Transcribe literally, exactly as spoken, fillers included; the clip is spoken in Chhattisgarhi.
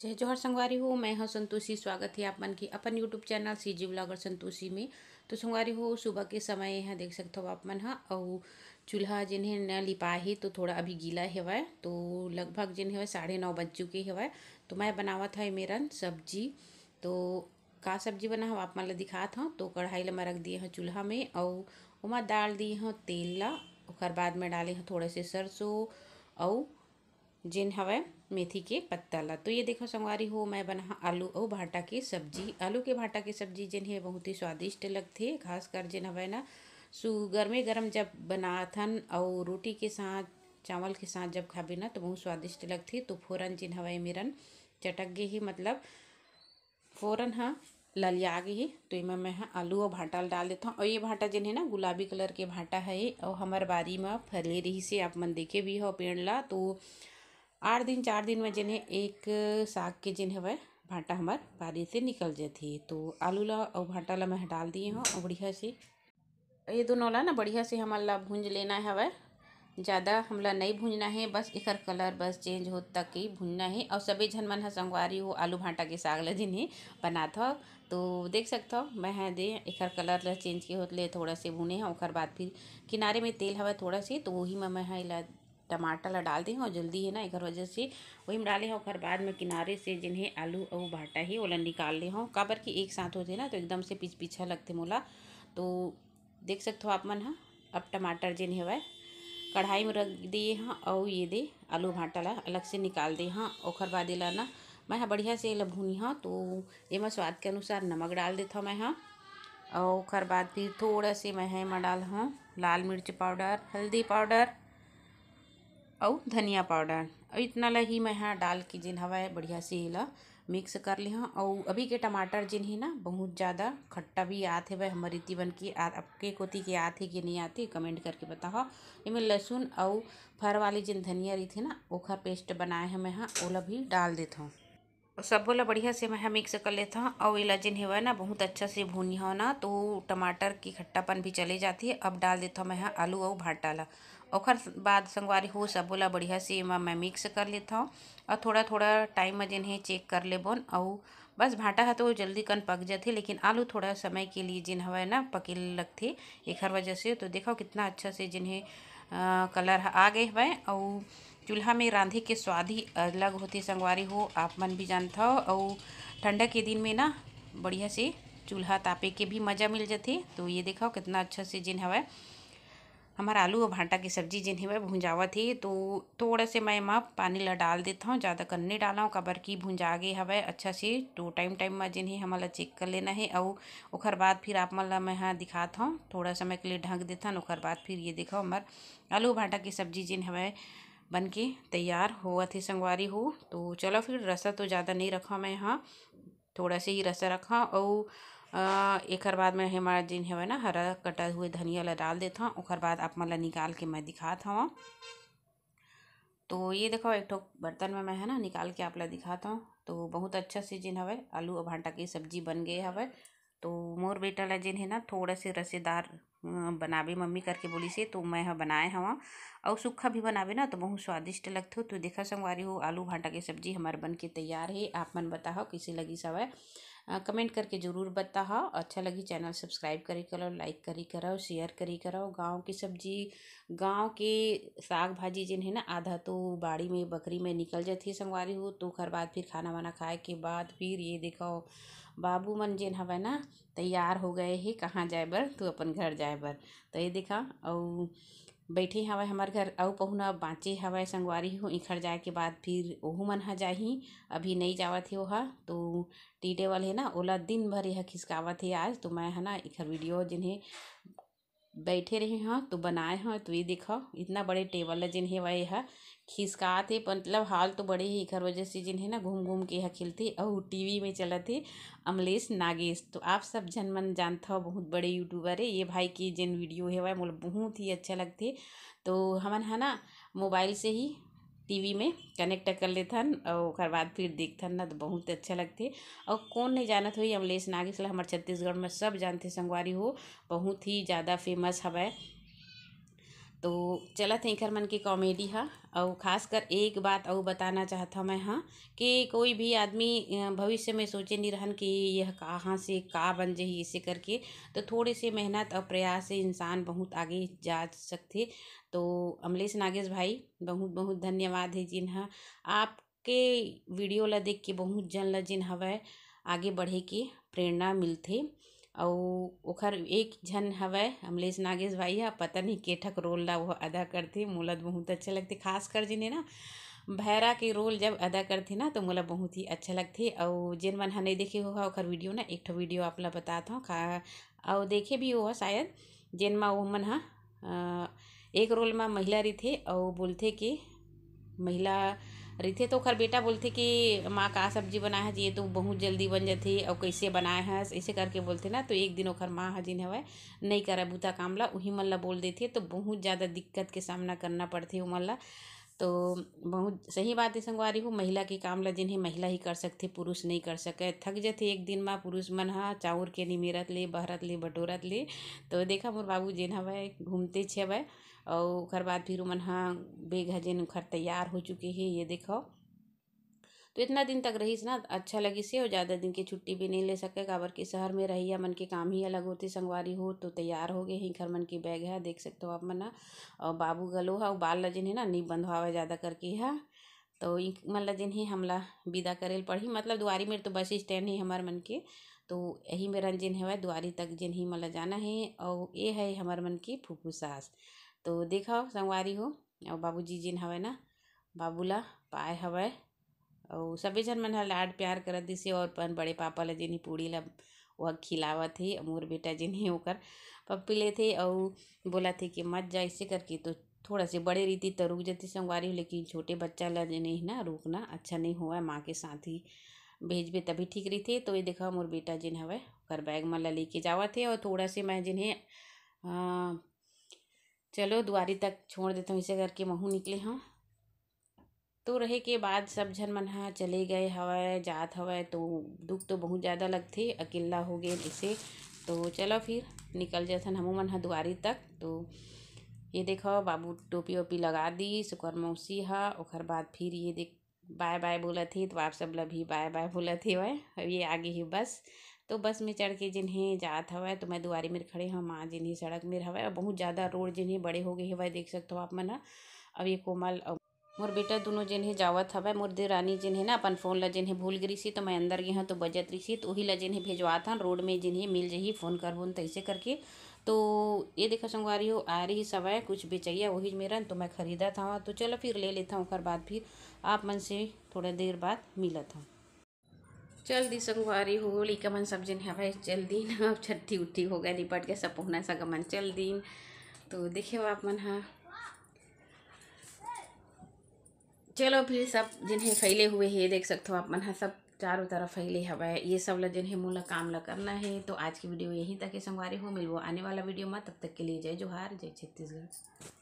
जय जोहार संगवारी हो, मैं ह संतोषी। स्वागत हे आप मन के अपन YouTube channel CG blogger Santoshi में। तो संगवारी हो, सुबह के समय ह देख सकथव आप मन ह, अउ चूल्हा जेन हे न लिपा हे, तो थोड़ा अभी गीला हेवय। तो लगभग जेन हेवय साढ़े नौ बज चुके हेवय। तो मैं बनावत हव मेरन सब्जी। तो का सब्जी बनाहव आप मन ल दिखात हव। तो कढ़ाई ल मैं रख दिए हव चूल्हा में, अउ ओमा डाल दिए हव तेल ला। ओकर बाद में डाले हव थोड़ा से सरसों अउ जेन हवय मेथी के पत्ता ला। तो ये देखो संगवारी हो, मैं बनाहा आलू अउ भांटा के सब्जी। आलू के भांटा के सब्जी जेन हे बहुत ही स्वादिष्ट लगथे, खासकर जेन हवय ना सु-, गर्मे गरम जब बनाथन अउ रोटी के साथ, चावल के साथ जब खाबे ना तो बहुत स्वादिष्ट लगथे। तो फोरन जेन हवय मेरन चटक गे हे, मतलब फोरन ह ललिया गे हे। तो एमा मैं ह आलू अउ भांटा ल डाल देथव। अउ ये भांटा जेन हे ना गुलाबी कलर के भांटा हे, अउ हमर बारी म फरे रिहिस हे, आप मन देखे भी हो पेड़ ला। तो आठ दिन चार दिन में जेन हे एक साग के जेन हवय भांटा हमर बारी से निकल जथे। तो आलू ला अउ भांटा ला मैं ह डाल दिए हव अउ बढ़िया से ये दोनों ला ना बढ़िया से हमन ला भूंज लेना हवय। ज़्यादा हमला नई भूंजना हे, बस एकर कलर बस चेंज होत तक ही भूंजना हे। अउ सबे झन मन ह संगवारी हो आलू भांटा के साग ला जेन हे बनात हव। तो देख सकथव मैं ह दे एकर कलर ला चेंज के होत ले थोड़ा से भुने हव। ओकर बाद फिर किनारे में तेल हवय थोड़ा से, तो वही में मैं ह एला टमाटर ला डाल दे हव। जल्दी हे ना एकर वजह से वही में डाले हव। ओकर बाद में किनारे से जेन हे आलू अउ भांटा हे ओला निकाल ले हव, काबर कि एक साथ होथे ना तो एकदम से पिचपिचा लगथे मोला। तो देख सकथव आप मन ह, अब टमाटर जेन हेवय कढ़ाई में रख दिए हव, अउ ये दे आलू भांटा ला अलग से निकाल दे हव। ओकर बाद एला ना मैं ह बढ़िया से एला भूनी हव। तो एमा स्वाद के अनुसार नमक डाल देथव मैं ह, अउ ओकर बाद फिर थोड़ा से मैं ह एमा डाल हव लाल मिर्च पाउडर, हल्दी पाउडर अउ धनिया पाउडर। अउ इतना ला ही मैं ह डाल के जेन हवय बढ़िया से एला मिक्स कर लेहव। अउ अभी के टमाटर जेन हे ना बहुत ज़्यादा खट्टा भी आत हेवय हमर इति बन के, आ-, आपके कोती के आत हे कि नहीं आत हे, कमेंट करके बताहव। एमे लहसुन अउ फर वाली जेन धनिया रहिथे ना ओखर पेस्ट बनाए हव मैं ह, ओला भी डाल देथव। सबो ला बढ़िया से मैं ह मिक्स कर लेथव। अउ एला जेन हेवय ना बहुत अच्छा से भूनी हव ना तो टमाटर के खट्टापन भी चले जाथे। अब डाल देथव मैं ह आलू अउ भांटा ला। ओखर बाद संगवारी हो सबो ला बढ़िया से एमा मैं मिक्स कर लेथव। अउ थोड़ा थोड़ा टाइम म जेन हे चेक कर लेबोन। अउ बस भांटा ह तो जल्दी कन पक जथे, लेकिन आलू थोड़ा समय के लिए जेन हवय ना पके लगथे, एखर वजह से। तो देखव कितना अच्छा से जेन हे, अ, कलर ह आ गे हवय। अउ चूल्हा में रांधे के स्वाद ही अलग होथे संगवारी हो, आप मन भी जानथव। अउ ठंडा के दिन में ना बढ़िया से चूल्हा तापे के भी मज़ा मिल जथे। तो ये देखव कितना अच्छा से जेन हवय हमर आलू अउ भांटा के सब्जी जेन हेवय भुंजावत हे, तो थोड़ा से मैं एमा पानी ला डाल देथव, ज़्यादा कन नइ डालव, काबर कि भुंजा गे हवय अच्छा से। तो टाइम टाइम म जेन हे हमन ला चेक कर लेना हे। अउ ओखर बाद फिर आप मन ला मैं ह दिखात हव, थोड़ा समय के लिए ढक देथन। ओखर बाद फिर ये देखव हमर आलू भांटा के सब्जी जेन हवय बन के तैयार होवत हे संगवारी हो। तो चलो फिर रसा तो ज़्यादा नइ रखव मैं ह, थोड़ा से ही रसा रखव। अउ, अ, एखर बाद मैं एमा जेन हवय ना हरा कटा हुए धनिया ला डाल देथव। ओखर बाद आप मन ला निकाल के मैं दिखात हव। तो ये देखव एक ठो बर्तन में मैं ह ना निकाल के आप ला दिखात हव। तो बहुत अच्छा से जेन हवय आलू अउ भांटा के सब्जी बन गे हवय। तो मोर बेटा ला जेन हे ना थोड़ा से रसेदार, अ, बनाबे मम्मी करके बोलिस हे, तो मैं ह बनाए हव। अउ सुक्खा भी बनाबे ना तो बहुत स्वादिष्ट लगथे। तो देखा संगवारी हो आलू भांटा के सब्जी हमर बन के तैयार हे। आप मन बताहव कइसे लगिस हवय, अ, कमेंट करके जरूर बताहव। अच्छा लगी चैनल सब्सक्राइब करी करव, लाइक करी करव, शेयर करी करव। गाँव के सब्जी, गाँव के साग भाजी जेन हे ना आधा तो बाड़ी में बखरी में निकल जथे संगवारी हो। तो ओखर बाद फिर खाना वाना खाए के बाद फिर ये देखव बाबू मन जेन हवय ना तैयार हो गए हे कहाँ जाए बर, तो अपन घर जाए बर। तो ये देखा अउ बैठे हवय हमर घर अउ पहुना बाँचे हवय संगवारी हो। इखर जाए के बाद फिर ओहू मन ह जाही, अभी नइ जावत हे ओहा। तो टी टेबल हे ना ओला दिन भर यह खिसकावत हे आज। तो मैं ह ना इखर वीडियो जेन हे बैठे रहे हव तो बनाए हव। तो ये देखव इतना बड़े टेबल ला जेन हेवय एहा खिसकात हे, मतलब हाल तो बड़े हे, एखर वजह से जेन हे ना घूम घूम के एहा खेलथे अउ टीवी में चलत हे अमलेश नागेश। तो आप सब झन मन जानथव बहुत बड़े यूट्यूबर हे ये भाई के जेन वीडियो हेवय मोला बहुत ही अच्छा लगथे। तो हमन ह ना मोबाइल से ही टीवी में कनेक्ट कर लेथन अउ ओकर बाद फिर देखथन ना तो बहुत अच्छा लगथे। अउ कौन नहीं जानत होही अमलेश नागेश ला, हमर छत्तीसगढ़ में सब जानथे संगवारी हो, बहुत ही ज़्यादा फेमस हवय। तो चलत हे एखर मन के कॉमेडी ह। अउ खासकर एक बात अउ बताना चाहत हव मैं ह कि कोई भी आदमी, अ, भविष्य में सोचे नहीं रहन कि यह कहाँ से का बन जही, इसे करके। तो थोड़े से मेहनत अउ प्रयास से इंसान बहुत आगे जा सकथे। तो अमलेश नागेश भाई, बहुत बहुत धन्यवाद हे, जिन ह आपके वीडियो ला देख के बहुत जन ला जिन हवय आगे बढ़े के प्रेरणा मिलथे। अउ ओखर एक झन हवय अमलेश नागेश भाई ह, पता नहीं के ठक रोल ला वो अदा करथे, मोला तो बहुत अच्छा लगथे। खासकर जिन हे ना भैरा के रोल जब अदा करथे ना, तो मोला बहुत ही अच्छा लगथे। अउ जेन मन ह नहीं देखे हो ओखर वीडियो ना, एक ठो वीडियो आप ला बतात हव खा, अउ देखे भी हो शायद, जेन म वो मन ह, अ, एक रोल म महिला रहिथे अउ बोलथे कि महिला रहिथे, तो ओखर बेटा बोलथे कि माँ, का सब्जी बनाए हस, ये तो बहुत जल्दी बन जाथे, अउ कैसे बनाए हस, ऐसे करके बोलथे ना। तो एक दिन ओखर माँ ह जिन हवय, नहीं करय बुता काम ला, उही मन ला बोल देथे। तो बहुत ज़्यादा दिक्कत के सामना करना पड़थे ओमन ला। तो बहुत सही बात है संगवारी हो, महिला के काम ला जिन हे महिला ही कर सकथे, पुरुष नहीं कर सके। थक जथे एक दिन मा पुरुष मन ह, चाउर के निमेरत ले, बहरत ले, बटोरत ले। तो देखा मोर बाबू जेन हवय घूमते छे हवय, अउ ओकर बाद फिर ओमन ह बेग ह जेन ओखर तैयार हो चुके हे, ये देखो। तो इतना दिन तक रहिस ना, अच्छा लगिस हे, अउ ज़्यादा दिन के छुट्टी भी नहीं ले सके, काबर कि शहर में रहइया मन के काम ही अलग होथे संगवारी हो। तो तैयार हो गए हे एखर मन के बैग ह, देख सकते हो आप मन ह। अउ बाबू घलो ह, अउ बाल ल जेन हे ना, नहीं बंधवावे ज़्यादा करके ह। तो इन मन ल जेन हे हमला विदा करे ल पड़ही, मतलब दुआरी मेर तो बस स्टैंड हे हमर मन के, तो यही मेर जेन हवय दुआरी तक जेन हे मन ल जाना हे। अउ ये है हमर मन के फूफू सास। तो देखो संगवारी हो, अउ बाबूजी जेन हवय ना, बाबू ला पाए हवय, अउ सबे झन मन ह लाड प्यार करत दिस हे, अउ अपन बड़े पापा ला जेन हे पूड़ी ला वो खिलावत हे। मोर बेटा जेन हे ओकर पप्पी लेथे अउ बोलत हे कि मत जा, इसे करके। तो थोड़ा से बड़े रहिती त रुक जती संगवारी हो, लेकिन छोटे बच्चा ला जेन हे ना रोकना अच्छा नहीं होवय, माँ के साथ ही भेजबे तभी ठीक रहिथे। तो ये देखा मोर बेटा जेन हवय ओकर बैग मन ला लेके जावत हे, अउ थोड़ा से मैं जेन हे, अ, चलो दुआरी तक छोड़ देता हूँ, इसे करके महू निकले हूँ। तो रहे के बाद सब झन मन ह चले गए हवय, जात हवय, तो दुख तो बहुत ज़्यादा लगथे, अकेला हो गए इसे। तो चलो फिर निकल जाथन हमू मन ह दुआरी तक। तो ये देखो बाबू टोपी वोपी लगा दिस ओकर मौसी ह। ओकर बाद फिर ये देख बाय बाय बोलत हे, तो आप सब ला भी बाय बाय बोलत हे। वह अब ये आगे ही बस, तो बस में चढ़ के जिन हे जात हवय। तो मैं दुआरी मेर खड़े हव, माँ जिन हे सड़क मेर हवय, अउ बहुत ज़्यादा रोड जिन हे बड़े हो गए हवय, देख सकत हो आप मन ह। अब ये कोमल अउ मोर बेटा दोनों जिन हे जावत हवय। मोर देरानी जिन हे ना अपन फोन ला जिन हे भूल गे रिहिस हे, तो मैं अंदर गे हव तो बजत रिहिस हे, तो उही ला जिन हे भेजवात हन, रोड में जिन हे मिल जही, फोन करबो न तइसे करके। तो ये देखा संगवारी हो, आ रहिस हवय कुछ बेचइया, वही मेरन तो मैं खरीदत हव। तो चलो फिर ले लेथव, ओकर बाद फिर आप मन से थोड़ा देर बाद मिलत हव। चल दी संगवारी हो, लइका मन सब जिन हवय, चल दीन। अब छट्ठी उट्ठी हो गए, निपट के सब पहुना सगा मन चल दीन। तो देखे हो आप मन ह, चलो फिर सब जिन हे फैले हुए हे, देख सकथो आप मन ह सब चारों तरफ फैले हवय। ये सब ला जिन हे मोला काम ला करना हे। तो आज की वीडियो यहीं तक हे संगवारी हो, मिलबो आने वाला वीडियो में, तब तक के लिए जय जोहार, जय छत्तीसगढ़।